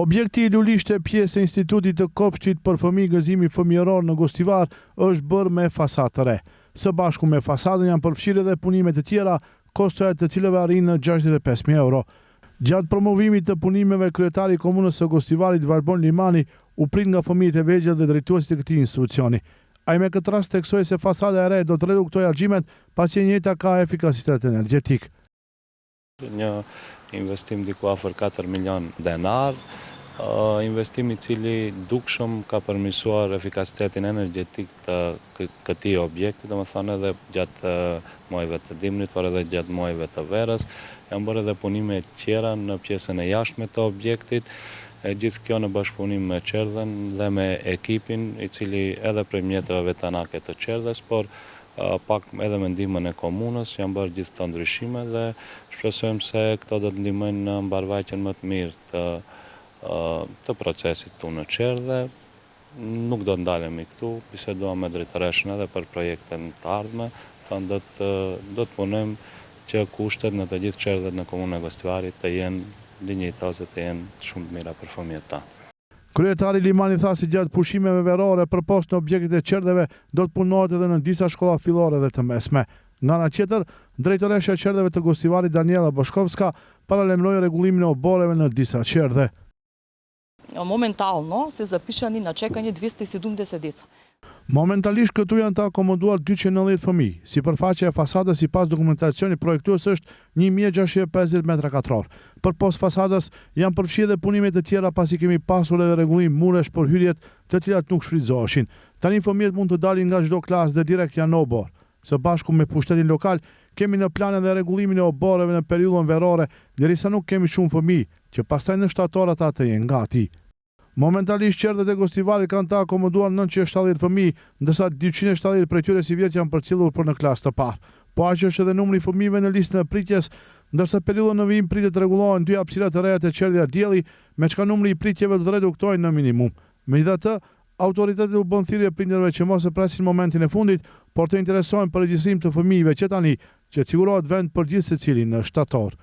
Objekti Lulishte pjesë e Institutit të Kopshtit për Fëmijë Gëzimi Fëmijëror në Gostivar është bërë me fasadë të re. Së bashku me fasadën janë përfshirë edhe punime të tjera, kostoja e të cilave arrin në 65.000 euro. Gjatë promovimit të punimeve, kryetari i Komunës së Gostivarit Valbon Limani u prit nga fëmijët e vegjël dhe drejtuesit e këtij institucioni. Ai me këtë rast theksoi se fasada e re do të reduktojë harxhimet, pasi e njëjta ka efikasitet energjetik. Një investim diku afër 4 milion denar, investim i cili dukshëm ka përmirësuar efikasitetin energjetik të këtij objekti, domethënë edhe gjatë muajve të dimrit, por edhe gjatë muajve të verës. Janë bërë edhe punime tjera në pjesën e jashtme të objektit, e gjithë kjo në bashkëpunim me çerdhen dhe me ekipin, i cili edhe prej mjeteve vetanake të çerdhes, por pak edhe me ndihmën e komunës janë bërë gjithë këto ndryshime dhe shpresojmë se këto do të ndihmojnë në mbarëvajtjen më të mirë të të procesit këtu në çerdhe. Nuk do të ndalemi këtu, biseduam me drejtoreshën edhe për projekte në të ardhme, thonë do të do të punojmë që kushtet në të gjithë çerdhet në komunën e Gostivarit të jenë dinjitoze, të jenë shumë të mira për fëmijët tanë. Kryetari Limani tha se gjatë pushimeve verore përpos në objektet e çerdheve do të punohet edhe në disa shkolla fillore dhe të mesme. Nga ana tjetër, drejtoresha e çerdheve të Gostivarit Daniela Boshkovska paralajmëroi rregullimin e oborreve në disa çerdhe. Моментално се запишани на чекање 270 деца. Momentalisht këtu janë të akomoduar 290 fëmijë. Sipërfaqja e fasadës sipas dokumentacionit projektues është 1650 metra katror. Përpos fasadës janë përfshirë edhe punime të tjera pasi kemi pasur edhe rregullim muresh për hyrjet të cilat nuk shfrytëzoheshin. Tani fëmijët mund të dalin nga çdo klasë dhe direkt janë në oborr. Së bashku me pushtetin lokal kemi në plan edhe rregullimin e oborreve në periudhën verore, derisa nuk kemi shumë fëmijë, që pastaj në shtator ata të jenë gati. Momentalisht çerdhet e Gostivarit kanë të akomoduar 970 fëmijë, ndërsa 270 prej tyre sivjet janë përcjellur për në klasë të parë. Po aq është edhe numri i fëmijëve në listën e pritjes, ndërsa periudhën në vijim pritet të rregullohen dy hapësira të reja te çerdhja Dielli, me çka numri i pritjeve do të reduktojë në minimum. Megjithatë, autoritetet u bën thirrje prindërve që mos e presin momentin e fundit, por të interesohen për regjistrim të fëmijëve që tani, që të sigurohet vend për gjithë secilin në shtator.